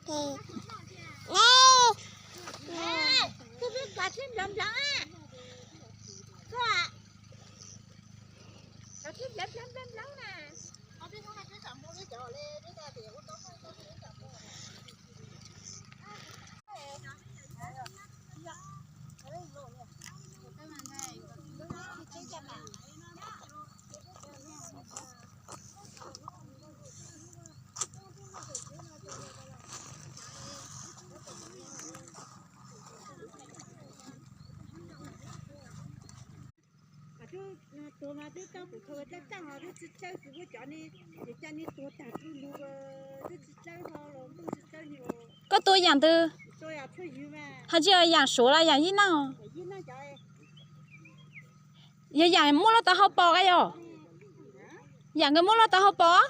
Koj tua yaam twg? Hais tsis yog yaam suav los yaam yij naj? Yog yaam muaj lub taub hau pos a yog? Yaam nkawd muaj lub taub hau pos?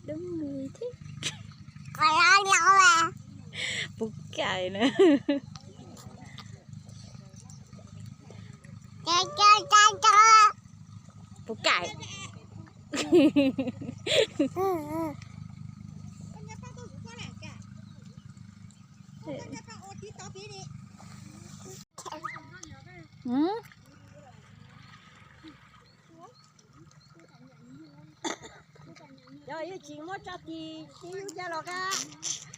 Đúng người thế. Puv cais na. Puv cais. Yog yeej tsis muab tso tis, tib lub caj los qab.